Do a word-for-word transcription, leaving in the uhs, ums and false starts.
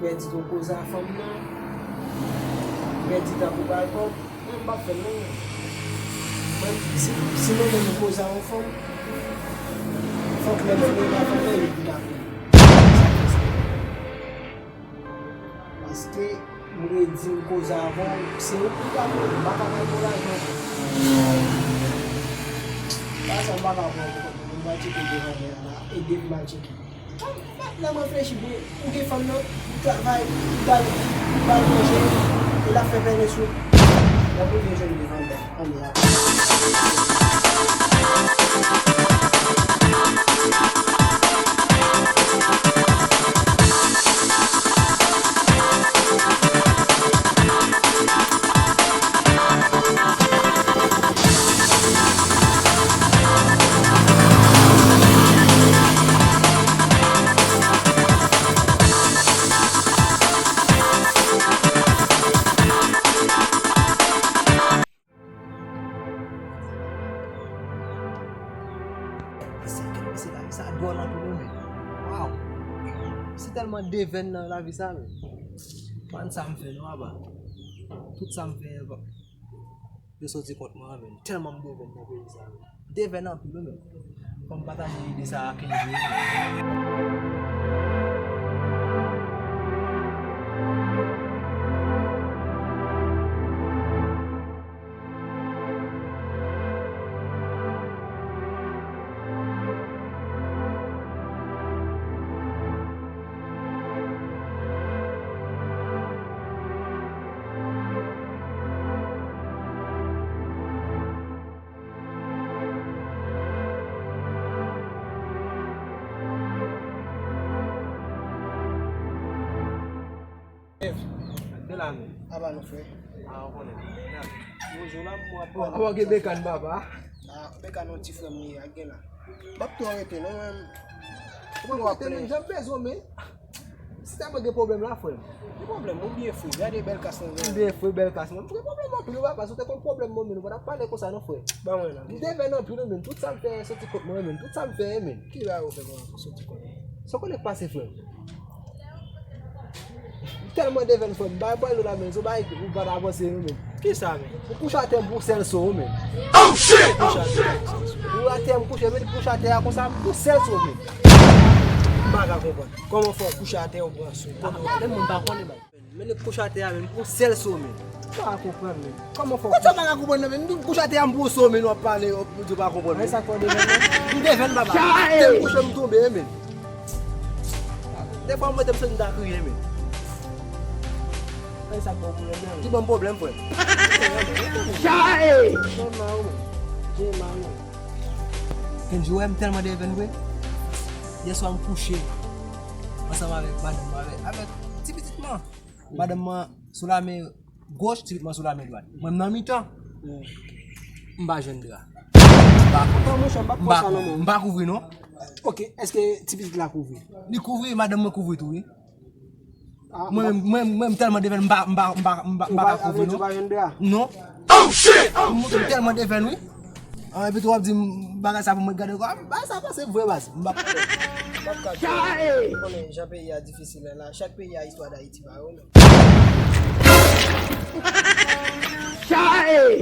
Pèdi tan koze a fanm nan. Pèdi tan pou bay kòb. Mwen m p ap fè l non. Mwen, si, si mwen menm m koze a yon fanm, fòk lè m fin regle avè l, li ta konnen. Sa k fè sa. Paske m redi m koze avè w, se ou ki ta konnen, m pa ka bay bon lajan. Pa sa m pa ka pran pou kont mwen, m pral tcheke devan mwen la, ede m al tcheke. Lè m reflechi byen, ou gen fanm nan, ou travay, ou ba l, ou ba l manje, e l ap fè pèlen sou. Lè pou vin jwenn devan mwen, ann la. Mesye, mesye, lavi sa dwòl anpil wi, men. Waw! Se tèlman devèn nan lavi sa, men. Pa konn sa m fè non, aba. Tout sa m fè, yo soti kont mwen, men. Tèlman m devèn nan peyi sa, men. Devèn anpil wi, men. Fò m pataje ide sa ak Kendjou. Dev. Gen la men. Aba nou frè. A, ou konnen. Bonjou la, m ap pran. Ou gen Bekan papa? A, Bekan yon ti frè m li ye, a gen la. M ap tou arete non, men. Ou pa konnen men, jan m bezwen men. Si ta mwen gen pwoblèm la, frè m. Ki pwoblèm? Ou byen fre, gade bèl kas lan. Ou byen fre, bèl kas lan. M gen pwoblèm anpil wi papa, si w te konn pwoblèm mwen men, ou pa t ap pale konsa non, frè. Ban mwen la. M devèn anpil wi men, tout sa m fè soti kont mwen men, tout sa m fè men. Ki bagay ou fè konsa soti kont ou? Sa w konnen k pase, frè m? M tèlman devèn frè m, bay bòy lo la men, se yon bagay ou pa t avanse non men. Kisa men? Ou kouche atè m pou sèl so men. Oh shit! Kouche atè m pou sèl so. Ou atè m kouche, men kouche atè a konsa pou sèl so men. M pa ka konprann. Kòman fè w kouche atè ou pran so? Kote w? Men m pa konnen bagay. Men nèg kouche atè a men pou sèl so men. M pa ka konprann men. Kòman fè w? Kòman sa w pa ka konprann nan men? M kouche atè a m pou so men w ap pale, w ap di w pa konprann men. Sa k fè w devèn nan? M devèn papa. Tè m kouche m tonbe men. Defwa mwen te m santi m ta kriye men. Ay sa k ba w pwoblèm nan? Ki ban m pwoblèm frè m? Chae! Jema ou men. Jema ou men. Kendjou wè m tèlman devèn vre. Yèswa m kouche ansanm avèk madanm mwen, avèk, avèk ti pitit mwen. Madanm mwen sou la men goch, ti pitit mwen sou la men dwat. Mwen m nan mitan. M pa jwenn dra. M pa, m pa, m pa kouvri non. Ok, èske ti pitit la kouvri? Li kouvri, madanm mwen kouvri tou wi. Mwen menm, mwen menm, mwen menm tèlman devèn m pa, m pa, m pa, m pa, m pa ka kouvri non. Ou pa jwenn dra? Non. Oh shit! M montre m tèlman devèn wi. An, epi tou w ap di m bagay sa pou mwen gade kò. Bagay sa pase vre baz. M pa. M p ap ka di w konnen jan peyi a difisil la. Chak peyi a istwa Dayiti pa yo menm. Chae!